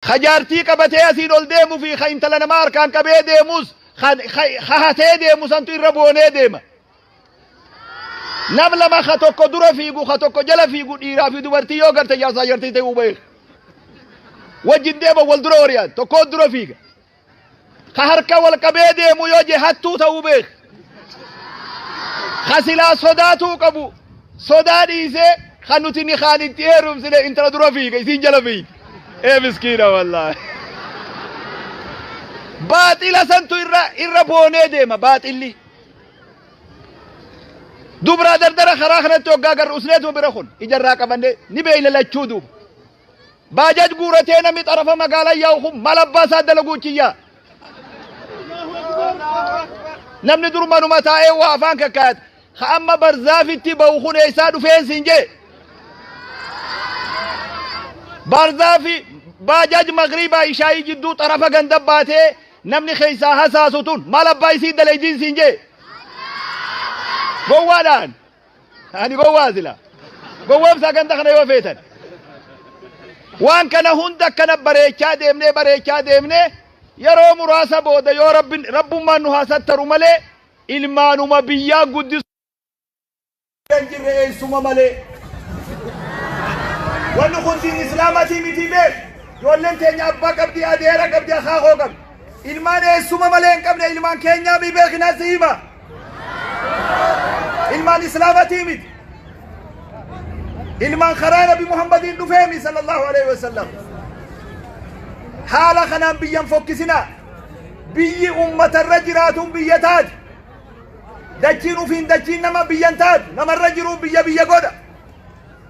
Ka jaartii qabatee asiin ol deemu fi ka intala namaa harkaan qabee deemus ka hatee deemu santu irra boonee deema. Nam lama ka tokko dura fiigu ka tokko jala fiigu dhiiraa fi dubartii yoo garte jaarsaa jaartii ta'uu beeka. Wajjin deema wal dura horiyaan tokko dura fiiga. Ka harka wal qabee deemu yoo je hattuu ta'uu beeka. Ka silaa sodaatuu qabu sodaa dhiisee kan nuti ni kaan itti heerumsine intala dura fiiga isiin jala fiigi. Ee miskiina wallaahi. Baaxila santu irra boonee deema baaxilli. Dubraa dardara karaa kanatti hoggaa garru usneetuma bira kun ijarraa qabannee ni beeyna lachuu duuba. Baajaaj guuratee namni xarafa magaalaa yaa'u kun maal abbaa isaa dalaguu chiyyaa. Namni dur manuma taa'ee waa afaan kakkaayata. Ka amma barzaafitti ba'u kun eessaa dhufeen siin jee. Barzaafi baajaaj magriibaa ishaayii jidduu xarafa ganda baatee namni keessaa hasaasu tun maal abbaa isii dalaydiin siin jee. Gowwaadhaan. Ani gowwaa sila. Gowwoomsaa ganda kana yoo feetan. Waan kana hunda akkana bareechaa deemnee bareechaa deemnee yeroo muraasa booda yoo rabbin rabbummaan nu haa sattaru malee ilmaanuma biyyaa guddisuu hin jirre eessuma malee. Wanni kun diin islaamatii miti beek. Ijoolleen teenya abbaa qabdi, adeera qabdi, akaakoo qabdi. Ilmaan eessuma malee hin qabne ilmaan keenyaa mi beeknaa si hima. Ilmaan islaamatii miti. Ilmaan karaa Nabi Muhammadiin dhufeemi sallallahu alaihi wasallam. Haala kanaan biyyan fokkisinaa. Biyyi uummatarra jiraatuun biyya taati. Dachiin ufiin dachiin nama biyyan taatu namarra jiruun biyya biyya godha.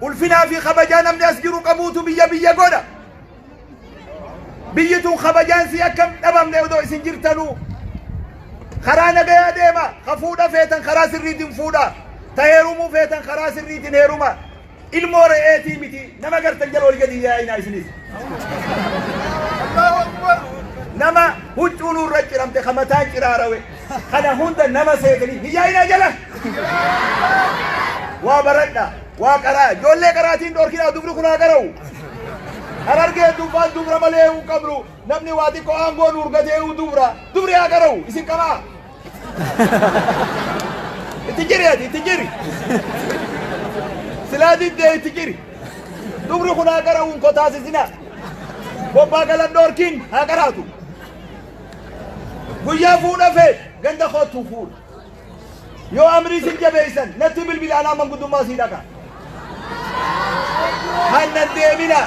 Ulfinaa fi kabajaa namni as jiru qabuutu biyya biyya godha. Biyyi tun kabajaan sii akka hin dhabamne odoo isin jirtanuu. Karaa nagayaa deema. Ka fuudha feetan karaa sirriitiin fuudha. Ta heerumuu feetan karaa sirriitiin heeruma. Ilmoo re'eetii miti nama gartan jala ol gadi yaa'inaa isinis. Nama huccuu nurra ciramte ka mataan ciraarawe kana hunda nama seetanii hin yaa'inaa jala. Waa baradha, waa qaraa. Ijoollee qaraatiin dhorkinaa dubri kun haa qara'u. Harargee dubbaan dubra malee hin qabnu. Namni waa xiqqoo aangoo nu urgatee dubra. Dubri haa qara'u isin qabaa. Itti jiri ati itti jiri. Silaa diddee itti jiri. Dubri kun haa qara'u hin kotaasisina. Bobbaa galan dhorkin haa qaraatu. Guyyaa fuudha fee ganda kootu fuudha. Yoo amrii sin jabeessan natti bilbila anaa manguddummaa sii dhaqa. Hannan deemina.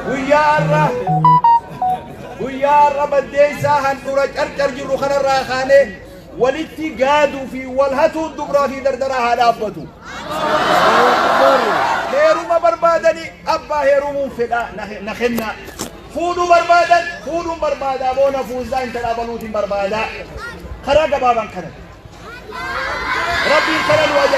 Guyyaa har'a guyyaa har'a baddeessaa handhuura carcar jirru kanarraa kaanee walitti gaaduu fi wal hatuun dubraa fi dardaraa haa dhaabbatu. Heeruma barbaadanii abbaa heerumuun fedhaa na kennaa. Fuudhuu barbaadan fuudhuun barbaadaa boona fuusaa intala baluutiin barbaadaa. Karaa gabaabaan kana. Rabbiin kana nu ajaja.